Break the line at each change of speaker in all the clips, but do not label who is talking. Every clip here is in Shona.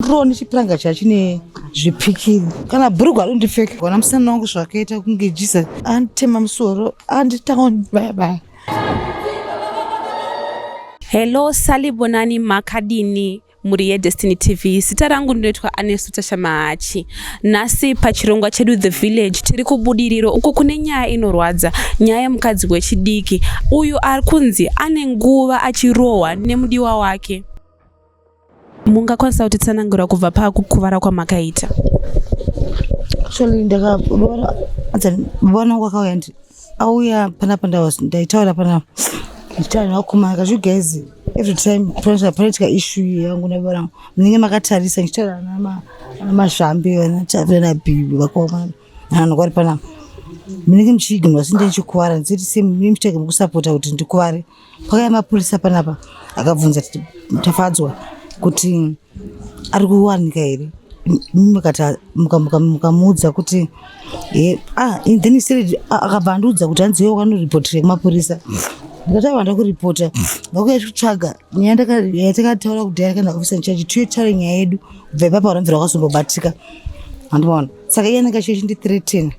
Roni chipuranga chachine zvipikiri kana bhurugwa arondipfeka gona musana wangu zvakaita kunge Jesus anditema musoro anditanga kundibaya baya.
Hello salibonani makadini mhuri yeDestiny TV. Zita rangu ndinoitwa Anesu Tasha Mahachi. Nhasi pachirongwa chedu The Village tiri kubudiriro uko kune nyaya inorwadza, nyaya yemukadzi wechidiki uyu ari kunzi ane nguva achirohwa nemudiwa wake. Mungakwanisa kutitsanangura kubva pakukuvara kwamakaita?
Actually ndakavona baba vangu akauya ndi auya panapa ndaitaura panapa ndichitaura nevakomana because you guys every time panoitika issue yangu nababa vangu munenge makatarisa ndichitaura namazvambi vanabhibi vakomana vanhu vari panapa munenge muchiignora asi ndichikuvara ndisati semunenge muchitanga mukusapota kuti ndikuvare. Pakauya mapurisa panapa akabvunza Tafadzwa kuti ari kuwanika here mukamuudza kuti ah, then he said akabva andiudza kuti hanzi iwe wakanoripotirei kumapurisa. Ndikati aiwa ndakuripota vakuya kutsvaga nyaya yatakataura kudhaya kana officer in charge tiuye titaure nyaya yedu kubva ipapo hauna mvura wakazombobatika handimaona saka iye anenge achindithreaten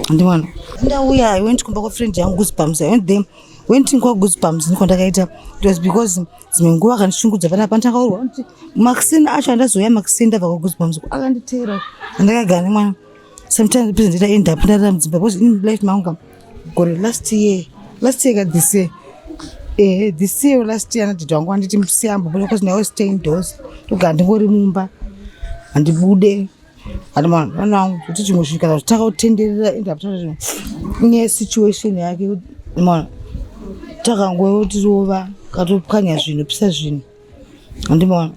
handimaona ndauya I went kumba kwafriend yangu Goosebumps. I went there went kwaGoosebumps ndiko ndakaita it was because dzimwe nguva akandishungudza panapa ndakaurwa kuti makisini acho andazouya makisini ndabva kwaGoosebumps akanditeera andakagara nemwana sometimes please ndita end up ndarara mudzimba because in life mangu gore last year last year ka this year eh this year last year anadhidhi wangu anditi musiyambo because now stay indoors ndogara ndingori mumba handibude handimana wangu kuti chimwe chinhu kana zvitanga kutenderera end up inyaya situation yake mona takangotirova katopwanya zvinhu pisa zvinhu handimona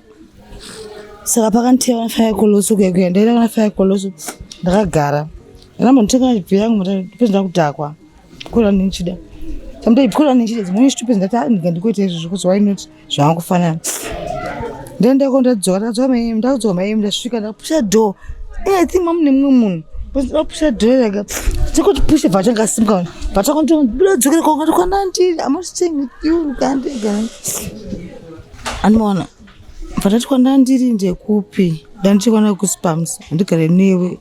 saka pakanditeya vanafaya koloso kuya kuya ndaenda vanafaya koloso ndakagara ndakamba nditenga bhi yangu ndapedza ndakudhakwa kura ndichida sometimes kura ndichida dzimweni chitupe ndati ah ndika ndikuita izvozvo because why not zvaangufanana ndaendako ndadzoka ndakadzoka maim ndakadzoka maim ndasvika ndapusha door eh, I think mamune mumwe munhu ndapusha door rega ndikuti pushe bvacho ngasimuka bvacho buda dzokera kwangati kwandandiri I'm not staying with you kandega andimaona bvatati kwandandiri ndekupi ndandichikwana kuspams handigare newe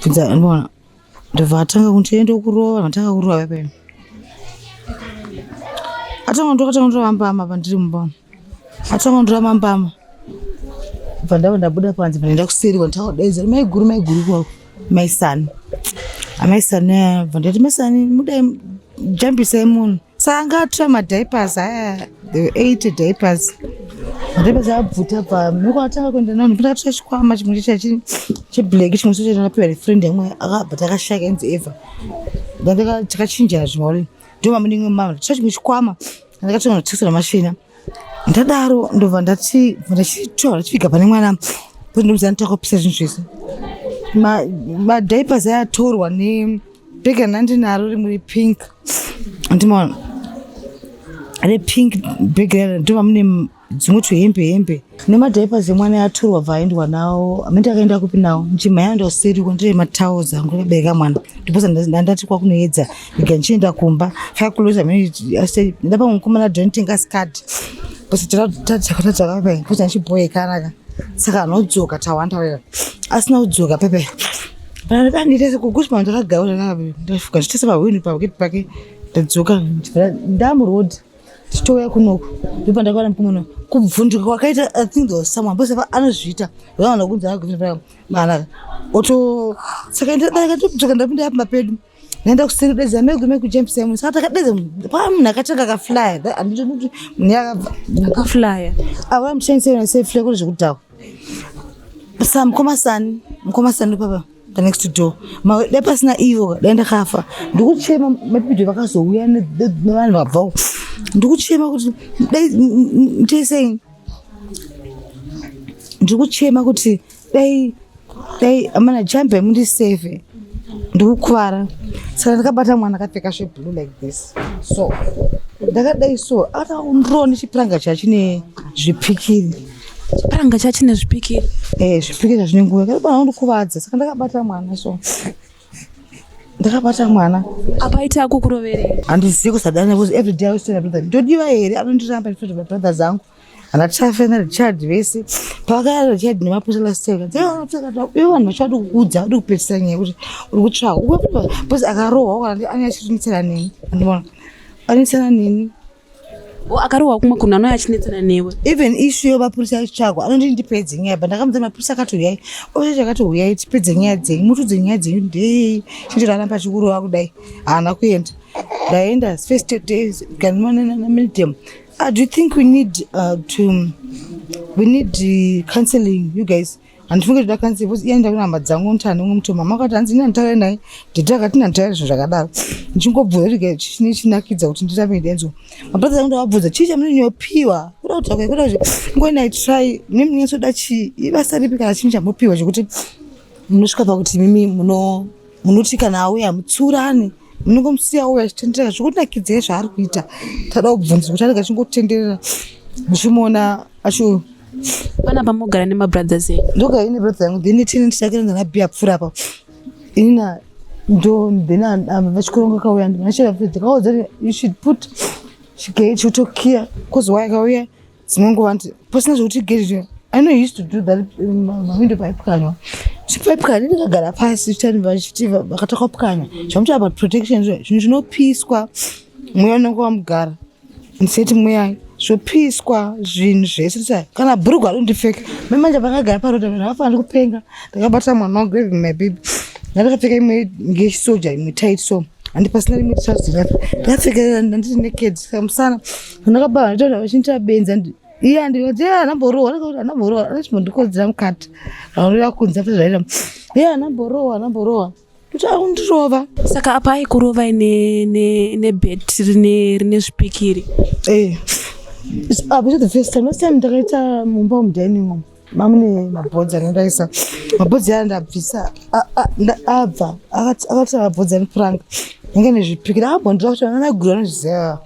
bvunza andimaona ndobva atanga kuti ende kurova atanga kurova pepe atanga ndokatanga ndorova mbama pandiri mumba atanga ndorova mbama bva ndava ndabuda panze bva kuseri kwanditanga kudaidza maiguru maiguru kwako maisani amaisani bva ndati maisani mudai jambisai munhu saka anga atora madiapers aya the 80 diapers madiapers abvuta bva nekwatanga kuenda nao ndakatora chikwama chimwe chachi cheblack chimwe chacho ndakapiwa nefriend yangu akabva takashaka inzi eva ndakachinja zvimwe ndo mamune imwe mama ndatora chimwe chikwama ndakatora ndatekesera mashina ndadaro ndobva ndati ndachitora ndachiviga pane mwana kuti ndomuziva nditakopisa zvinhu zvese madiapers ayatorwa ne bhega ndandinaro rimwe repink andimaona repink bhega ndova mune dzimwe tuhembe hembe nemadiapers emwana yatorwa bva aendwa nawo amene akaenda kupi nawo nchimhanya aenda kuseri ndire matowels angu akabereka mwana ndiposa ndandati kwakunoedza ndika ndichienda kumba fakuloza amene ndapa mukomana donitenga skirt bcause tadzakapai bcause ndichibhoekanaka saka anodzoka tawanda wera asina kudzoka pepe anditese kugushma ndakagaura ndafuka ndichitese pahwini pageti pake ndadzoka ndamuroad tichitouya kunoku ndipo ndakaona mukomana kubvunduka kwakaita I think there was someone because anozviita vaona kunzi mana oto saka ndakatodzoka ndapinda apa pedu ndaenda kuseri kudedza megu megu james yamu saka takadedza pa munhu akatanga akaflya handiti munhu yakabva
akaflya
ava mushandisei sei fly kuri zvekudhakwa sa mukoma sani mukoma sani papa the next door dai pasina ivo dai ndakafa ndikuchema mapidho vakazouya nevanhu vabvawo ndikuchema kuti dai mutesei ndikuchema kuti dai dai amana jambe mundiseve ndikukuvara saka ndakabata mwana akapfeka zveblue like this so ndakadai so akaundirowa nechipuranga chachine zvipikiri
chipuranga chachine zvipikiri
eh zvipikiri zvazvine nguva kana undikuvadza saka ndakabata mwana so ndakabata mwana
apaita kukuroverera
handizivi kusadana because every day I was telling my brother ndodiwa here anondiramba in front of my brothers angu. Ana Tafe naRichard vese pavakaya, Richard nemapurisa last time, ivo vanhu vacho vadi kukuudza, vadi kupedzisa nyaya yekuti uri kutsvaka, because akarohwa kana ane achirinetsana neni, andimona anetsana neni.
O, akarohwa kumwe kunhu anouya achinetsana newe?
Even issue yemapurisa achitsvagwa, anonditi ndipedze nyaya, but ndakamudza mapurisa akati uyai, ochacho akati uyai tipedze nyaya dzenyu, mutudze nyaya dzenyu, ndeyei chinjira aramba achikurova kudai. Haana kuenda. Ndaenda first days ganmanamidem. Do you think we need to we need counseling, you guys? Handifunge toda counseling, because iye ndakuona hama dzangu ntani umwe muto mama akati hanzi inanditaure naye, dhedhi akati inanditaure zvinhu zvakadaro. Ndichingobvunza kuti chine chinakidza kuti ndirambe ndenzo mabrothers angu, ndavabvunza chii chamunonyopiwa kuda kuti okay, kuda kuti ngoni I try nemunyasoda chii, ibasa ripi kana chinhu chamupiwa chekuti munosvika pakuti mimi munoti kana auya mutsurani, munongomusiya auya achitenderera zvikunakidzei zvaari kuita. Tada kubvunza kuti anenge achingotenderera muchimuona acho.
Panapa mogara nemabrothers enyu?
Ndogara ine brother yangu, then tenant yake ndana bia pfuura apa inina ndo, then vachikoronga kauya ndikaudza you should put chigate chotokiya, cause why kauya dzimwe nguva nti pasina zvekuti gate. I know he used to do that, mawindo paipwanywa, chipaipwanya ndikagara pasi vachiti vakataka kupwanya zvamuti about protection, zvinhu zvinopiswa, mweya unenge wamugara ndiseti mweya zvopiswa zvinhu zvese, kana bhurugwa arondipfeka memanje vakagara paroad ndakafanira kupenga. Ndakabata mwana wangu, grabbing my baby, ndandakapfeka imwe ngechisoja, imwe tight, so handi pasina rimwe trouser ndakapfeka, ndandiri naked. Saka musana ndakabaa nditoona vachinita benzi iye andikati iye anamborohwa, anamborohwa, anochimbondikodzera mukati anoreva kunze after zvaita iye anamborohwa, anamborohwa kuti akundirova.
Saka apa aikurovai nebet rine zvipikiri?
Eh, apa the first time, last time ndakaita mumba mudining room mamune mabhodzi anondaisa mabhodzi aya, ndabvisa abva akati mabhodzi anepuranga yange nezvipikiri, akambondira kuti anaguru anozviziva,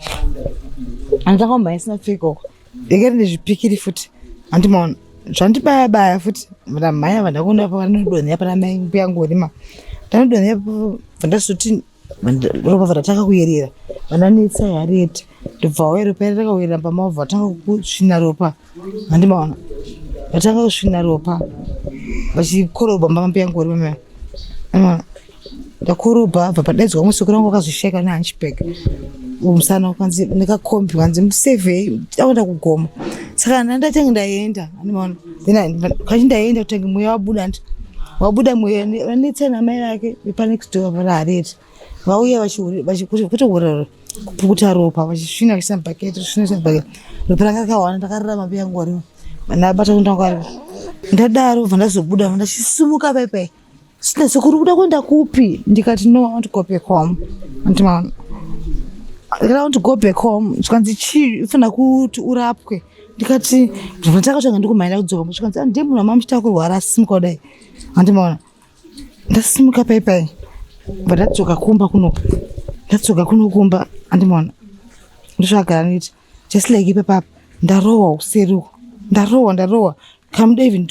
anditanga kumhanyisa pfeka uko yange rine zvipikiri futi, handimaona zvandibaya baya futi, ndamhanya vandakuona panodonhera pana mai mbuya ngorima, ndanodonhera vandazoti ropa ratanga kuyerera, vandanetsa yareti, ndobva wauya ropa iri rakawirira pamavhu, vatanga kusvina ropa, handimaona vatanga kusvina ropa vachikorobha mba yangu uri mama, ndakorobha bva padaidzwa musoko rangu wakazoshaika nehunchback musana kwanzi nekakombi kwanzi musevhei takuenda kugoma. Saka ndandatenge ndaenda, handimaona then kachi ndaenda kutange mweya wabuda, andi wabuda mweya, vanetsa namai vake vepanext door varahareti vauya vachikutourara kupukuta ropa vachisvina vachiisa mubhaketi, svina mubhaketi, ropa ranga rakawanda. Ndakarira mabi yangu ariwo ndabata kundangu ariwo, ndadaro bva ndazobuda, ndachisumuka paipai sina sekuri kuda kuenda kupi, ndikati no, I want to go back home, andimaona I want to go back home. Zvikanzi chii, ufanira kuti urapwe. Ndikati ndakatanga ndikumhanyira kudzoka, zvikanzi ndiye munhu wamamuchita kurwara, asimuka kudai, handimaona ndasimuka paipai bva ndadzoka kumba kuno, ndadzoka kuno kumba, handimaona ndosvagara niti just like ipapapa ndarohwa useri uko, ndarohwa, ndarohwa kamuda even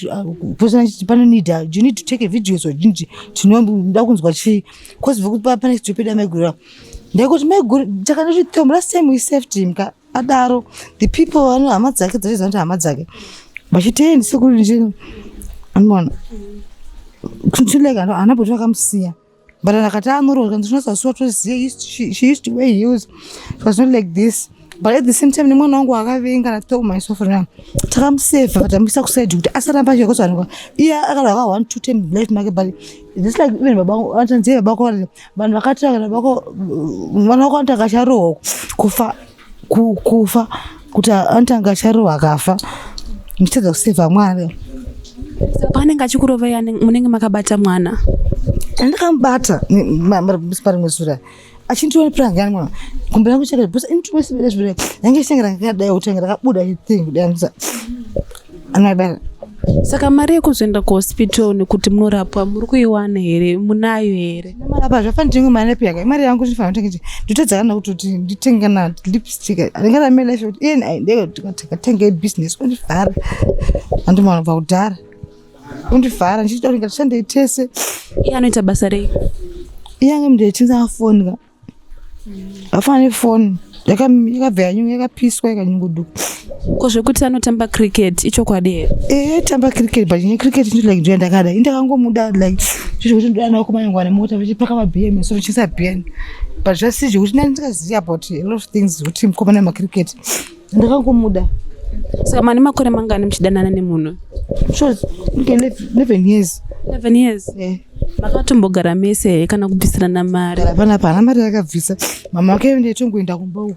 pane need, do you need to take a video so jinji tinoda kunzwa chii, cause pane stupid amaiguru ndaikuti maiguru takandoti Tom, last time we saved him ka adaro, the people vano hama dzake dzaiziva kuti hama dzake vachiti ei ndisekuru ndini, anoona like hana boti vakamusiya, but akati anorohwa ndinozasuwa toziva she used to wear heels, it was not like this, but at the same time nemwana wangu akavenga natoo myself now takamusevha tamuisa kuside kuti asaramba achikosanikwa iye akarwa ka one two ten life make, but this like even baba vatanziye baba ko vanhu vakati kana bako mwana wako anotanga acharohwa kufa kufa kuti anotanga acharohwa akafa ndichitadza kusevha mwana.
Saka paanenge achikurovai munenge makabata mwana?
Andakamubata parimwe zura achindiona puranga yani mwana gumbo rangu chaka because intuwesibere yange ichinge rakadai kuti rakabuda thing kudai anabara.
Saka mari yekuzoenda kuhospital nekuti munorapwa muri kuiwana here, munayo here?
Mari apa zvafanira nditenge mari nepi yaka imari yangu, ndinofanira kutenge ndotadza kana kutoti nditenge kana lipstick andingarambe life kuti iye ndikatenge business undivhara, handimaona kubva kudhara undivhara ndichida kuti ngatishandei tese.
Iye anoita basa rei?
Iye ange munhu aitengesa mafoni ka, afana nefoni. Yakabva yanyunga, yakapiswa, ikanyunguduka.
Ko zvekuti anotamba cricket ichokwadi here?
Eh, aitamba cricket, but nyaya cricket ndo like ndoya ndakada. Indakangomuda like zvekuti ndoda nawo kumanyangwa nemota vachipaka mabm so vachisa bn, but zvasi zvekuti nani ndikaziva about a lot of things kuti mukomana wemacricket, ndakangomuda.
Saka mane makore mangani muchidanana nemunhu?
So 11 years.
11 years?
Eh.
Makatombogara mese here kana kubvisirana mari?
Panapa hana mari yakabvisa mama wake. Ndaitongoenda kumba uko,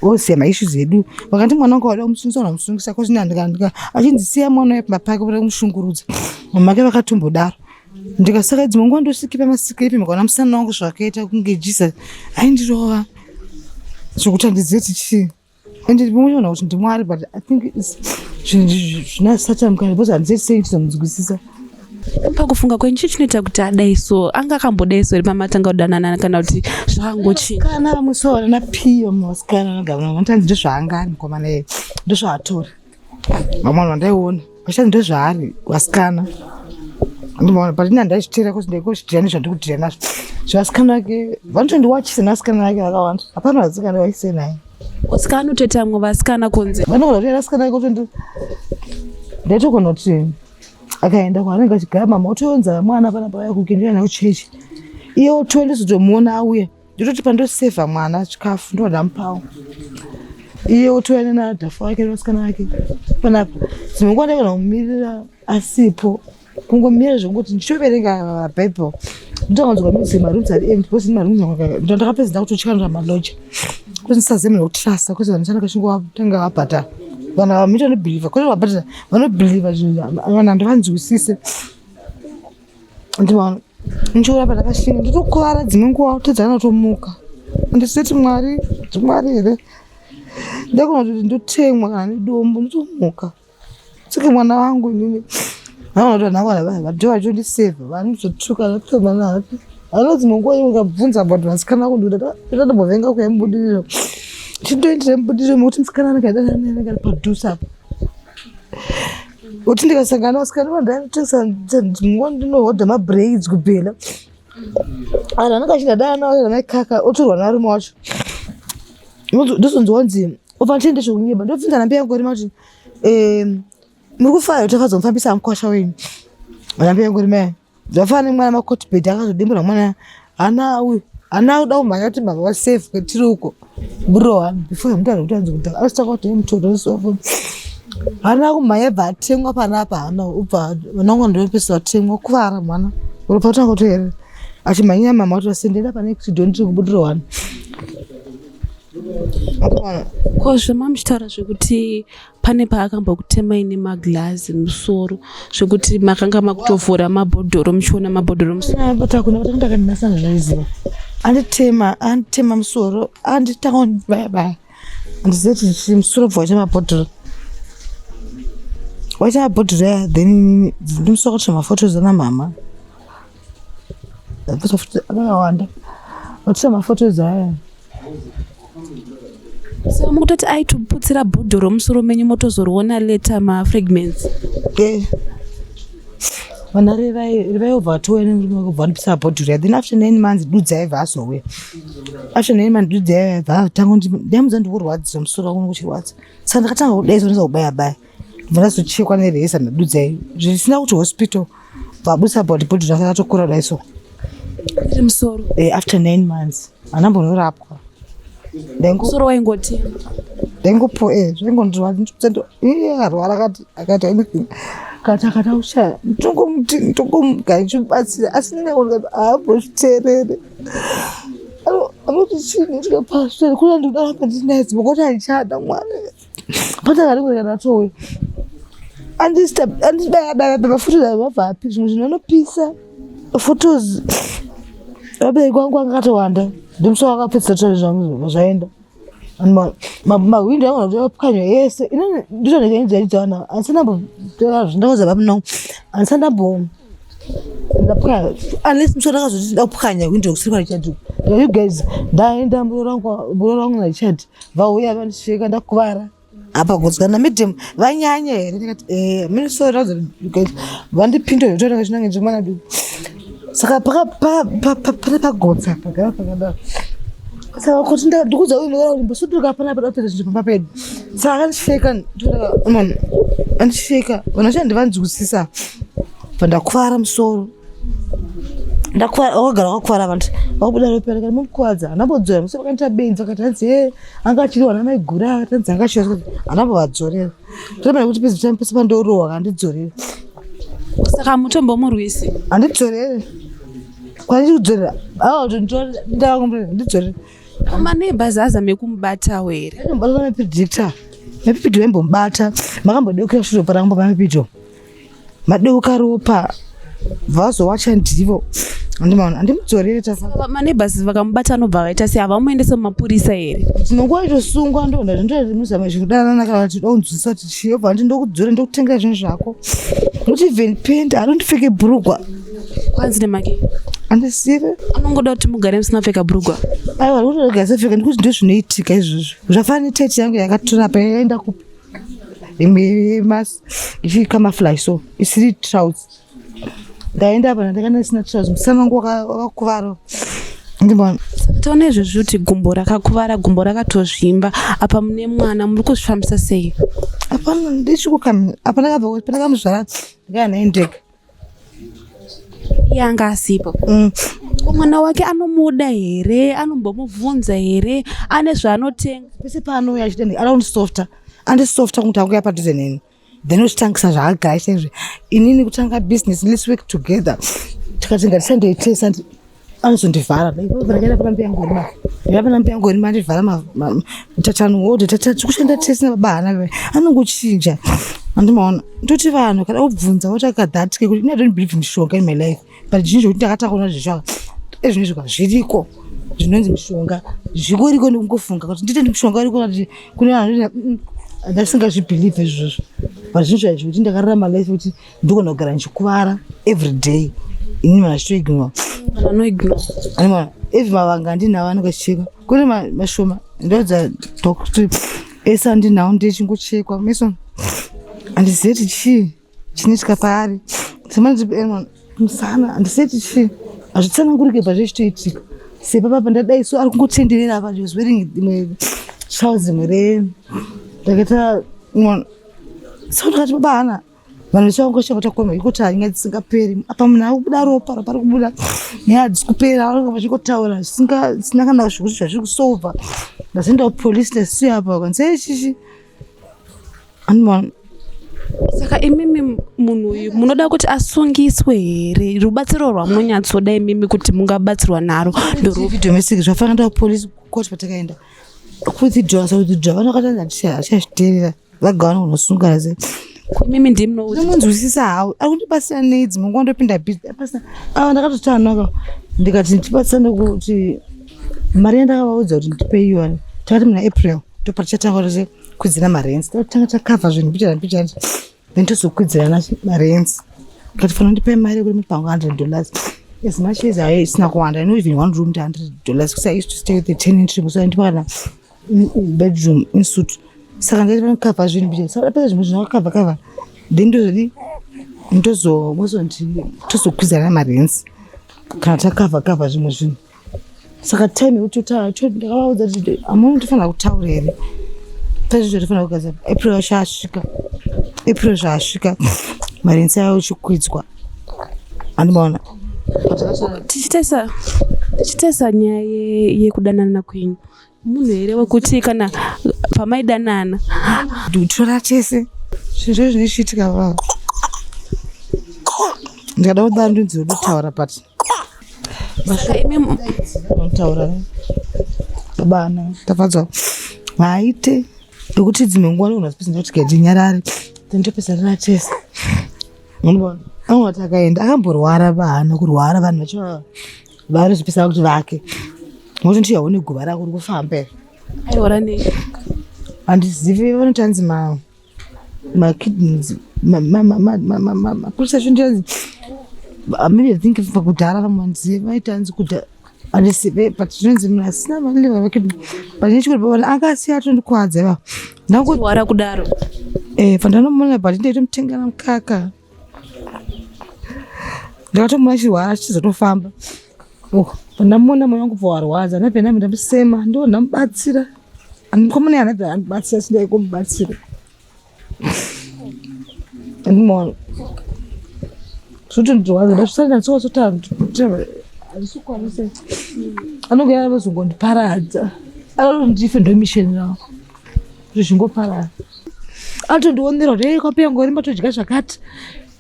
oziya maissues edu. Vakati mwana wangu wada kumusungisa, unamusungisa kwazvina achinzi siya mwana uya pamba pake, kuda kumushungurudza. Mama wake vakatombodaro. Ndikasaka dzimwe nguva ndosikipa masikipi, mukaona musana wangu zvakaita kunge Jesus aindirova zvokuti handizive kuti chii. And munoona kuti ndimwari, but I think zvinhu zvina Satan mukati, because handizivi sei ndizomunzwisisa.
Pakufunga kwenyu, chii chinoita kuti adai so? Anga akambodai so here pamatanga kudanana, kana kuti zvakangochinja?
Kana vamwe so vana piyo vasikana vanogara vanotanzi ndozvaanga ari mukomana iye, ndozvaatori. Vamwe vanhu vandaiona vachanzi ndozvaari vasikana, andimaona, but ini handaizviteera kuti ndaingozvidhira nezvandikudhira nazvo. Zvevasikana vake vanotondiwachisa nevasikana vake vakawanda, hapana vasikana vaise naye.
Saka anotoita vamwe vasikana kunze?
Vanogona kuti vasikana vake kutondi ndaitogona kuti akaenda kwaanenge achigara, mama otoonza mwana panapa vaya kukendiwa nakuchechi, iye otoendezotomuona auya. Ndototi pandosevha mwana chikafu, ndo ndamupawo, iye otouya nenadhafu wake nevasikana vake panapa. Dzimwe nguva ndaigona kumirira asipo, kungomira zvongoti ndichitoverenga Bhaibheri, ndotanganzwa music, marooms ari empty, because marooms ndakapedza ndakutotyanura maloja kuti ndisazive munhu wekutrusta, because vanhu chanaka chingotanga vabhadhara, vanhu ava mito vanobhilivha kwete vabhadhara, vanobhilivha zvinhu, vanhu handivanzwisise. Ndimaona ndichiona pandakashinga, ndotokuvara dzimwe nguva kutadza kutomuka. Ndisati Mwari, Mwari here, ndakona kuti ndotemwa kana nedombo, ndotomuka sike mwana wangu inini. Vanoona kuti vanhu vado vachondisevha, vanozotuka natomana ano. Dzimwe nguva iwe ukabvunza about vasikana kunduda, ndotombovenga kuya mubudiriro, chindoendera mubudiriro mekuti musikana anenge adanana anenge ari padhuze apo, kuti ndikasangana nevasikana vandaitengesa, dzimwe nguva ndinohodha mabraids kubhela, anhu anenge achindadana nawo naikaka, otorwa nevarume wacho. Ndozonzwa nzi obva ndichiende zvokunyeba. Ndobvunza nambi yangu rima kuti muri kufara kuti akazomufambisa mukwasha wenyu. Nambi yangu rima zvafana nemwana makotibhedhi akazodimbura mwana, hana uyu hana kuda kumhanya kuti mama vasafe tiri uko bro before mutaura kuti anzi kuti asitaka kuti mutoro sofo, hana kumhanya bva atengwa panapa, hana ubva vanonga ndopesa vatemwa kuvara mwana ropa kutanga kutoerera achimhanyira mama kuti vasendera pane accident tiri kubudiro one.
Ko zvemamuchitaura zvekuti pane paakambokutemai nemaglazi musoro, zvekuti makanga makutovhura mabhodhoro muchiona mabhodhoro musoro?
Takuna ndakandinasana zvaiziva, anditema, anditema musoro, anditanga baya baya, handizive kuti chii, musoro bva waita mabhodhoro, waita mabhodhoro aya. Then ndimusi wakatora mafotos ana mama akawanda, vatora mafotos aya.
Saka mukutoti aitoputsira bhodhoro musoro menyu, motozoriona later mafragments?
Eh, vana revai obva atouya nemurume wake, ubva andipisa bhodhoro ya. Then after 9 months Dudzi aibva azouya. After 9 months Dudzi aibva atanga, ndamudza ndikurwadzisa musoro wangu uchirwadza, saka ndakatanga kudai sonesa kubaya baya, ndibva ndazochekwa nereza naDudzai zvisina kuti hospital, vabusa body bhodhoro rakatokura kudai so.
Iri musoro?
Eh, after 9 months handambonorapwa.
Musoro waingoti?
Ndaingopo zvaingondirwadza. Iye akarwara akati akati anything kati akati aushaya, ndongomuti ndongomuga ndichimubatsira, asi haambozviteerere. Anoti chii ndika pastor kuna ndinoda ramba ndinaye dzimwe kuti handichada mwana patakati kana atouya andibaya baya pamafotos vabva api zvimwe zvinhu anopisa photos. Vabereki vangu vanga akatowanda, ndimusi wakapedzisa tore zvangu zvaenda mahwindo angu apwanywa yese. Inini ndizvo handisandambo ndakaudza baba nangu, handisandambo ndapwanya unless musi ndakazoti ndapwanya hwindo kusiri kwaRichard. You guys, ndaenda muroora wangu naRichard vauya vandisvika ndakuvara apa kudzwa namidhemu vanyanya here. Ndikati minisori vandipinda zvotoita chinange chimwana duku, saka pane pagotsa pagara pakadaro. Saka kuti ndikuudza uyu ndikaona kuti mbosuduruka panapa da kupedza zvinhu pamba pedu. Saka akandisheka man andisheka vanhu vacho handivanzwisisa. Bva ndakuvara musoro. Ndakuvara wakagara wakakuvara vanhu vakubuda ropa rikati mukuvadza handambodzora musoro vakandiita benzi vakati hanzi hee anga achirwa namaiguru akati hanzi anga achirwa handambovadzorera. Toda kuti pese time pese pandorohwa handidzorere.
Saka mutombomurwisi?
Handidzorere. Kwandiri kudzorera. Awa ndakumbrera ndidzorere.
Maneighbors azame kumubatawo here?
Aimbobata mapredictor. Mapredictor aimbomubata. Makambodeukira shure parangu pamapredictor. Madeuka ropa. Vazowacha ndivo. Andimaona andimudzorere tafa.
Maneighbors vakamubata anobva vaita sei? Havamuendese mumapurisa here?
Tinonguva itosungwa ndonda ndozvimuzama zvekudanana kana kuti donzwisa kuti chii obva nditi ndokudzore ndokutengera zvinhu zvako. Nokuti even pant arondipfeke bhurugwa.
Kwanzi nemake.
Andisive.
Anongoda kuti mugare musina kupfeka bhurugwa.
Aiwa ndikutorega isapfeka ndikuti ndozvinoitika izvozvo. Zvafanana netete yangu yakatora apa yaenda kupi? Imwe mas ichi camouflage so isiri trousers. Ndaenda apa ndakanga ndisina trousers musana wangu wakakuvara. Ndibona.
Taona izvezvi kuti gumbo rakakuvara, gumbo rakatozvimba. Apa mune mwana muri kuzvifambisa sei?
Hapana ndichikukam apa ndakabva pandakamuzvara ndakaya naye ndega.
Iye anga asipo. Ko mwana wake anomuda here? Anombomubvunza here? Ane zvaanotenga?
Pese paanouya achida anoda kundisofta. Andisofta kuti akuya padhuze neni. Then ochitangisa zvaagara achiita izvi. Inini kutanga business let's work together. Tikati ngatishandei tese anozondivhara. Ndakaenda pana mbuya Ngorima. Ndakaenda pana mbuya Ngorima andivhara tatano hodho tati kushanda tese nababa hana anongochinja. Andimaona. Ndoti vanhu kada kubvunza voti akadhatike kuti I don't believe in mishonga in my life. But zvinhu zvekuti ndakataura nezvezvo ezvinhu izvi zviriko zvinonzi mishonga zvikoriko nekungofunga kuti ndite mishonga iriko kuti kune vanhu ndasingazvibhilivhe izvozvo but zvinhu zvaizvo kuti ndakararama life kuti ndogona kugara ndichikuvara every day inini vanhu vachitoignore.
Vanoignore.
Anima every mavanga andinawo anenge achichekwa kune mashoma ndoudza doc kuti ese andinawo ndechingochekwa meso handizive kuti chii chinoitika paari semanzi musana handizive kuti chii hazvitsanangurike pa zvechitoitika sepapa pandadai so ari kungotenderera apa he was wearing imwe trousers imwe re ndakaita so ndakati baba hana vanhu vese vangosha koma ikuti nyaya dzisingaperi apa munhu akubuda ropa ropa rikubuda nyaya hadzisi kupera vanenge vachingotaura zvisina kana zvekuti zvazviri kusolva ndazoenda kupolice station apa vakanzi ei chichi andimaona.
Saka imimi munhu uyu munoda kuti asungiswe here? Rubatsiro rwamunonyatsoda imimi kuti mungabatsirwa naro
ndorupi? Domestic zvafanira kuenda kupolice court patakaenda kuwithdraw so withdraw vanhu vakati handichazviteerera vagawana kunosunga sei.
Imimi ndimi munoudza.
Ndinomunzwisisa hawo ari kundibatsira nei dzimwe nguva ndopinda busy pasina ava ndakatotanoka ndikati ndibatsirane kuti mari yandakavaudza kuti ndipei iyona takati muna April ndopatichatanga kuti kwidzira marents totanga takavha zvinhu mbichana mbichana then tozokwidzirana marents ndikati fanira ndipe mari yekuti mupango $100 as much as ayo isina kuwanda. I know even one room $100 because I used to stay with the tenant so andipa kana bedroom in suit. Saka ndaiti vanokavha zvinhu mbichana saka dapedza zvimwe zvinhu vakavha kavha then ndozodi ndozomozonti tozokwidzirana marents kana takavha kavha zvimwe zvinhu. Saka time yekuti totaura ndakavaudza kuti hamuna tofanira kutaura here pazvizvo tofanira kugadzira April yacho asvika April zvaasvika marents ayo ochikwidzwa andimaona.
Tichitesa nyaya yekudanana kwenyu munhu here wekuti kana pamaidanana
tora tese zvinhu zvo zvinochiitika vava ndikada kudaro ndinzi ndotaura but
saka imi
taura baba ana tafadzwa vaite nekuti dzimwe nguva ndogona kupedza ndoti gadi nyarare then topedza rara tese. Unoona angoti akaenda akamborwara vahana kurwara vanhu vacho vanozvipisa kuti vake ngokuti ndiyaone guva rako uri kufamba here.
Airwara nei?
Handizivi vanoti anzi makidneys mapurisa acho ndianzi maybe I think pakudhara vamwe handizivi vaiti anzi kudhara handizivi but zvinonzi munhu asina maliver makidney but nechikoro akasiya atondikwadza ivavo.
Kurwara kudaro?
Pandanomuona but ndaitomutengera mukaka ndakatomuona achirwara achizotofamba. Uko pandamuona moyo wangu bva warwadza, ndabva ndambe ndamusema, ndo ndamubatsira. Mukomana anabva andibatsira, sindai kumubatsira. Andimaona. Zvotondirwadza, ndasvisana ndatsotsa handisi anonge anozongondiparadza. Anondife ndomisheni ravo. Kuti zvingoparara. Anotondionera kuti hey kwapeya ngorima todya zvakati.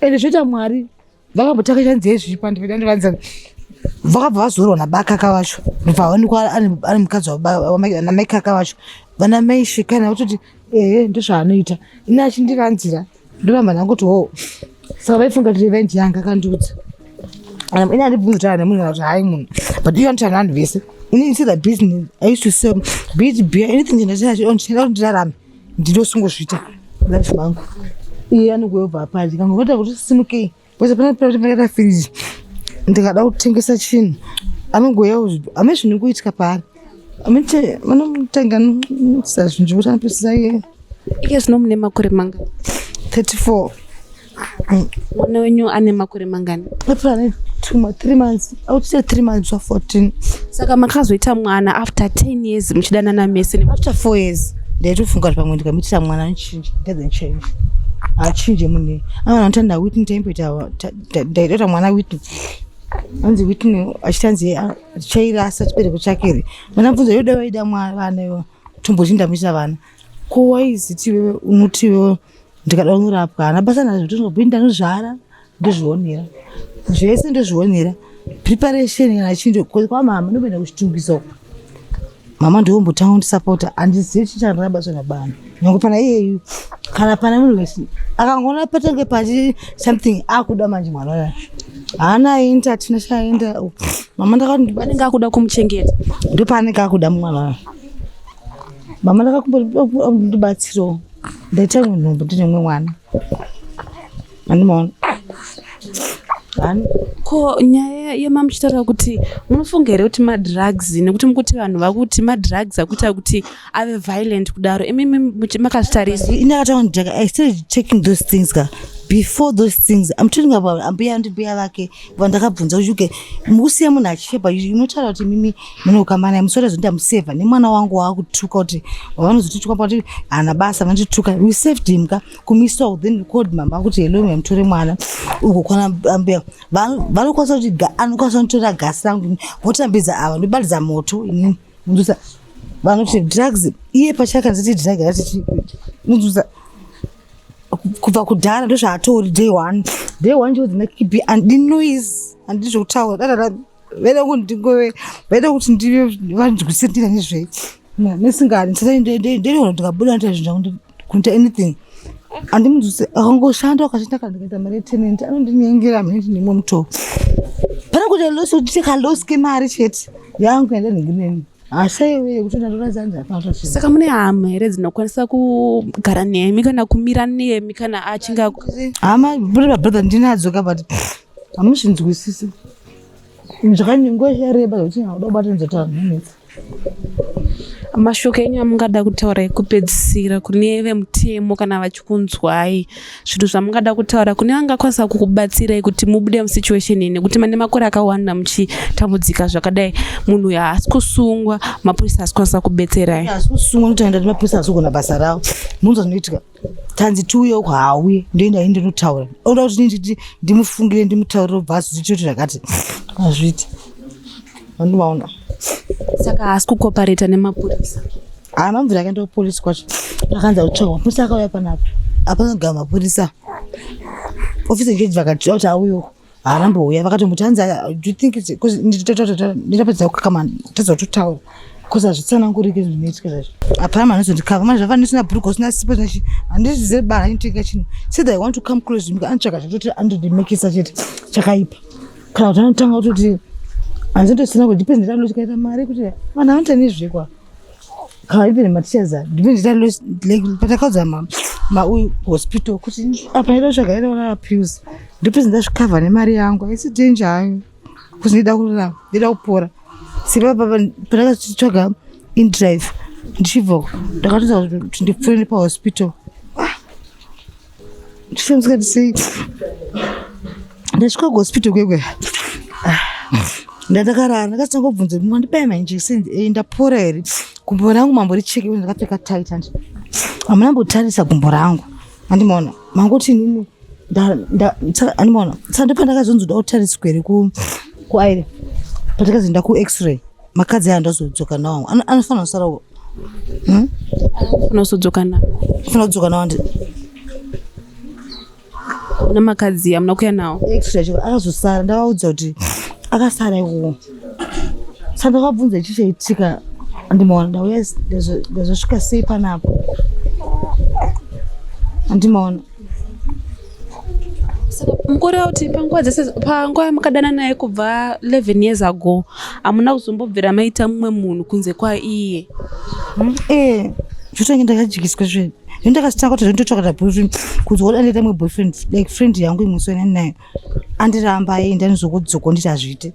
Ende zvoita Mwari vakambotanga chanzi zvipa ndivanza vakabva vazorwa nabakaka vacho ndobva aonekwa ari mukadzi namaikaka vacho vana mai shekana vototi ehe ndozvaanoita ini achindivanzira ndoramba ndangoti ho saka vaifunga kuti revenge yangu akandiudza ini andibvunzi kuti ane munhu kuti hayi munhu but iye anotaura nevanhu vese ini instead of business I used to sell be it beer anything ndinoda kuti ndirarame ndinосungozviita life mangu iye anongobva apari kangobata kuti simukei because pana pakaita firiji ndikada kutengesa chinhu anongouya ame zvinhu kuitika paari vanomutenga sa zvinhu zvekuti anopesisa iye.
Iye zvino mune makore mangani?
34.
Mwana wenyu ane makore mangani?
Ane 3 months, auchite 3 months wa 14.
Saka makazoita mwana after 10 years muchidanana mese?
After 4 years ndaitofunga kuti pamwe ndikamuitira mwana anochinja, doesn't change. Achinje munhu. Anoona kuti ndaWhitney taimboita ndaitoita mwana Whitney. Anzi Whitney achitanzi chairasa chibereko chake here. Mandabvunza yoda vaida vana ivo tomboti ndamuitira vana. Ko waiziti wewe unoti wewe ndikada kunorapwa haana basa nazvo tozobui ndanozvara ndozvionera zvese ndozvionera preparation kana chinhu kwamama ndomboenda kuchitungwiza uko mama ndombotanga kundisapota handizivi chii chandakabatwa nababa nyange pana iyeyu kana pana munhu wese akangoona patange pachi something akuda manje mwana uya haana aenda hatina chaaenda mama ndakati
anenge akuda kumuchengeta
ndopaanenge akuda mwana uya mama ndakakumbobatsirawo ndaita imwe nhumbu ndine mumwe mwana andimaona.
Ko nyaya yemamuchitaura kuti munofunga here kuti madrugs, nekuti mukuti vanhu vakuti madrugs akuita kuti ave violent kudaro, imimi makazvitarisa?
Ini akataura, I started checking those things ka before those things. I'm talking about ambuya, ndimbuya vake vandakabvunza kuti okay, mukusiya munhu achifeba, unotaura kuti mimi munokamana musora zvondamusevha nemwana wangu waakutuka kuti vanozotituka kuti haana basa, vanotituka. We saved him ka kumiswa. Then we called mama kuti hello, mutore mwana uko kwana ambuya. Vanokwanisa kuti anokwanisa kutora gasi rangu votambidza ava, ndobatidza moto inini. Munzwisa vanoti drugs, iye pachake anditi drug ratiti munzwisa kubva kudhara ndozvaatori day one, day one chodzi nakibi handidi noise, handidi zvekutaura dadada. Vaida kuti ndingove, vaida kuti ndive vanzwise ndina nezvei nesingadi. Saka ndinoona ndikabuda ndoita zvinhu zvangu kuita anything handimunzwise. Akangoshanda akashanda kana ndikaita mari yetenant anondinyengera mhene nemwe mutoo pane kuti loss, kuti kaloss kemari chete yangu yandanhingineni hasaiwe yekuti ndatoratidza hapana.
Saka mune hama here dzinokwanisa kugara nemi kana kumira nemi kana achinge
Hama buri mabrother ndinadzo ka, but hamuzvinzwisisi zvakanguva yareba zvokuti hauda kubatanidza tanhunetsa.
Mashoko enyu amungada kutaura ekupedzisira kune vemutemo kana vachikunzwai, zvinhu zvamungada kutaura kune vangakwanisa kukubatsirai kuti mubude musituation iyi, nekuti mane makore akawanda muchitambudzika zvakadai, munhu uyu haasi kusungwa, mapurisa haasi kukwanisa kubetserai?
Haasi kusungwa nokuti ndati mapurisa haasi kugona basa ravo. Munzwa zvinoitika, tanzi tiuye uko, haauye. Ndoenda ini ndinotaura, oda kuti nditi ndimufungire, ndimutaurire ubva azozviti kuti zvakati hazviiti, andimaona.
Saka haasi kukopareta nemapurisa?
Haana mvura. Akaenda kupolisi kwacho akanzi akutsvaka mapurisa, akauya panapa apanogara mapurisa office in charge, vakati kuti auye uko, haana mbouya. Vakatomuti hanzi, "Do you think nditapedza kukama tadza kutotaura because hazvitsananguriki zvinoitika zvacho. Hapana munhu anozondikava manje zvafana ndisina bhuruga, usina sipo zinachi handizive bara inotenga chinhu. Say that I want to come close to me, anotsvaka zvekutoti andondimekisa chete chakaipa, kana kuti anotanga kutoti handizotosina kuti depends ndalokaita mari kuti vanhu vanoita nezvekwa kana even mateachers depends. Like patakaudza mauyu hospital kuti apa ida kutsvaga ida kurara pills, ndopedza ndazvikavha nemari yangu, haisi danger hayo kuti ndida kurarama, ndida kupora. Sepapa pandakatsvaga indrive ndichibva ndakatoza kuti ndipfuure nepahospital ndishamsika sei ndasvika kuhospital kwekwe. Ndandakarara ndakatangobvunza kuti mandibaya mainjekiseni eh, ndapora here gumbo rangu mamboricheke ndakapfeka tight andi hamuna mbotarisa gumbo rangu andimaona mangoti inini andimaona saka ndopandakazonzi uda kutariswa here kuaire patakazoenda kuX-ray makadzi aya ndazodzoka nawo anofanira kusara
hmm? Unozodzoka nawo
fanira kudzoka nawo ndi
Una makadzi hamuna kuya nawo?
X-ray yacho akazosara ndavaudza kuti akasara ikoko saka ndakabvunza ichi chaitika andimaona ndauya ndazosvika sei panapa andimaona.
Saka mukureva kuti panguva dzese panguva yamakadana naye kubva 11 years ago hamuna kuzombobvira maita mumwe munhu kunze kwaiye?
Eh, zvotange ndakadyiswa zve ndakazotanga kuti ndotsvaka boyfriend kunzi woda ndaita mumwe boyfriend like friend yangu imwe so inani nayo andiramba aenda ndanizokudzokwa nditi hazviite.